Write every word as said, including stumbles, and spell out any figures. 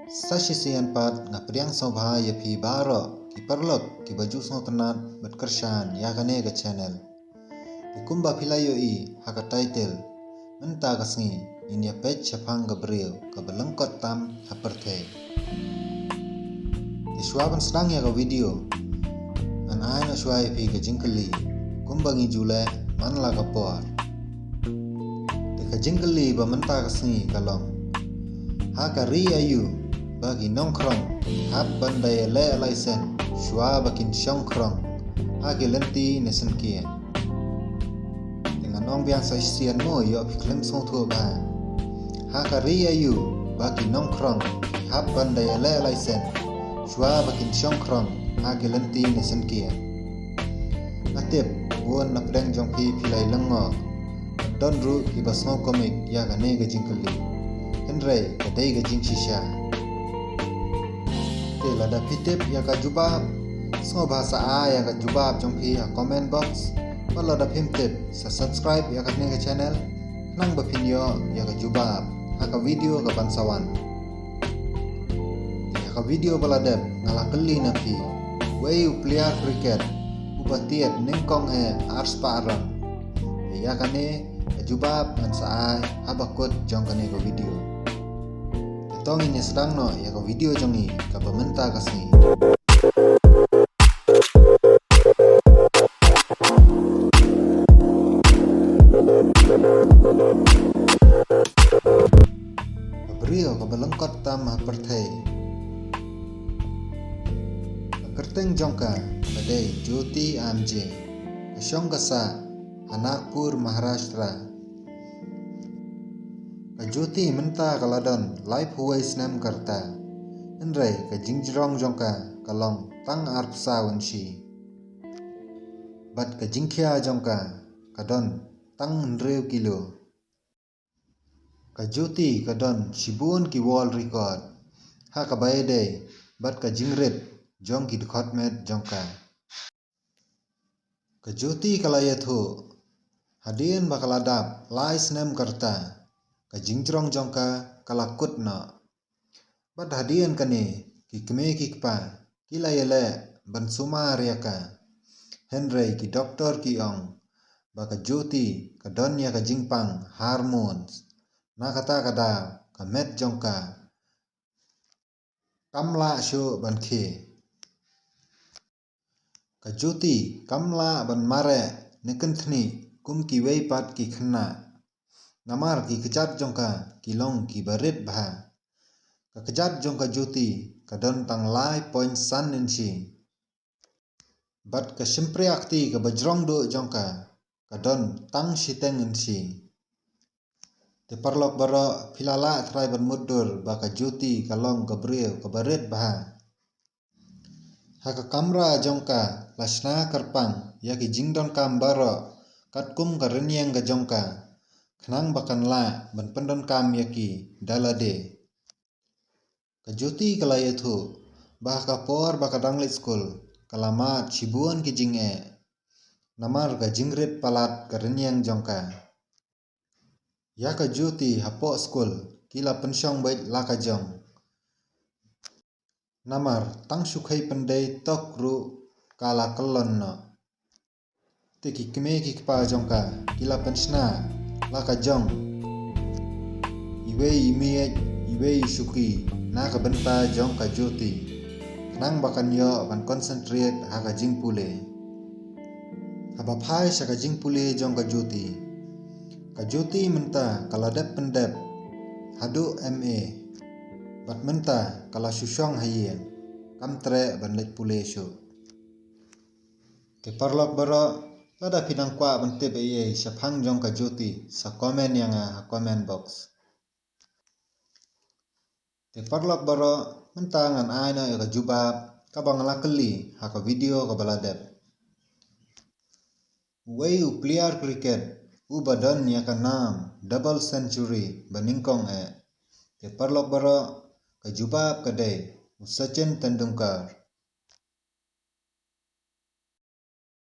Sa shisien pat nga pdiang sngewbha ïa phi baroh ki paralok kiba ju sngewtynnat bad kyrshan ïa kane ka channel. Te kumba phi la ïohi ha ka title, mynta ka sngi ngin ïa peit shaphang ka briew kaba lyngkot tam ha pyrthei. Te shuwa ban sdang ïa ka video, ngan ai noh shuwa ïa phi ka jingkylli kumba ngi ju leh man la ka por. Te ka jingkylli ba mynta ka sngi ka long, ha ka ri aïu ba ki nongkhrong ki hap ban da ïaleh laisen shuwa ba kin shong khrong ha ki lynti ne synkien? Te ngan ong biang sa shisien mo, ïoh phi khlem sngewthuh bha. Ha ka ri aïu ba ki nongkhrong ki hap ban da ïaleh laisen shuwa ba kin shong khrong ha ki lynti ne synkien? Nga tip, bun na pdeng jong phi phi la ïa lyngngoh. Don ruh kiba sngew comic ïa kane ka jingkylli, hynrei ka dei ka jingshisha. Te lada phi tip ïa ka jubab, sngewbha sa ai ïa ka jubab jong phi ha comment box. Bad lada phim tip, sa subscribe ïa kane ka channel, khnang ba phin ïoh ïa ka jubab ha ka video kaban sa wan. Te ha ka video ba la dep nga la kylli na phi, uei u player cricket uba tied nyngkong eh arspah run? Te ïa kane ka jubab ngan sa ai haba kut jong kane ka video. Te to ngin ïa sdang noh ïa ka video jong ngi kaba mynta ka sngi. Ka briew kaba lyngkot tam ha pyrthei. Ka kyrteng jong ka ka dei Jyoti Amje. Ka shong ka sah ha Nagpur, Maharashtra. Ka Jyoti mynta ka la don laiphew wei snem ka rta, hynrei ka jingjrong jong ka ka long tang arphew saw inshi. Bad ka jingkhia jong ka ka don tang hynriew kilo. Ka Jyoti ka don shibun ki world record ha kaba ïadei bad ka jingrit jong ki dkhot met jong ka. Ka Jyoti ka la ïathuh, hadien ba ka la dap lai snem ka rta, ka jingjrong jong ka ka la kut noh. Bad hadien kane ki kmie ki kpa ki la ïaleh ban sumar ïa ka. Hynrei ki doktor ki ong ba ka Jyoti ka don ïa ka jingpang hormones. Na kata ka daw ka met jong ka kam lah shuh ban khie. Ka Jyoti kam lah ban mareh ne kynthnih kum kiwei pat ki khynnah. Namar ki kjat jong ka ki long kiba rit bha. Ka kjat jong ka Jyoti ka don tang lai point san inshi. Bad ka shympriahkti kaba jrong duh jong ka ka don tang shiteng inshi. Te paralok baroh, phi la lah trai ban mutdur ba ka Jyoti ka long ka briew kaba rit bha. Ha ka kamra jong ka la shna kyrpang ïa ki jingdonkam baroh katkum ka rynïeng ka jong ka, khnang ba kan lah ban pyndonkam ïa ki da lade. Ka Jyoti ka la ïathuh ba ha ka por ba ka dang leit skul ka la mad shibun ki jingeh namar ka jingrit palat ka rynïeng jong ka. Ïa ka Jyoti hapoh skul ki la pynshong beit la ka jong. Namar tang shu khei pyndei tok ruh ka la kyllon noh. Te ki kmie ki kpa jong ka ki la pynshna la ka jong iwei i miej iwei i shuki na ka bynta jong ka Jyoti, khnang ba kan ïoh ban concentrate ha ka jingpule. Haba phai sha ka jingpule jong ka Jyoti, ka Jyoti mynta ka la dep pyndep haduh M A. Bad mynta ka la shu shong ha ïing, kam treh ban leit pule shuh. Te paralok baroh, lada phi dang kwah ban tip ei ei shaphang jong ka Jyoti, sa comment ïa nga ha comment box. Te paralok baroh, mynta ngan ai noh ïa ka jubab kaba nga la kylli ha ka video kaba la dep. Uei u player cricket uba don ïa ka nam double century ba nyngkong eh? Te paralok baroh, ka jubab ka dei u Sachin Tendulkar.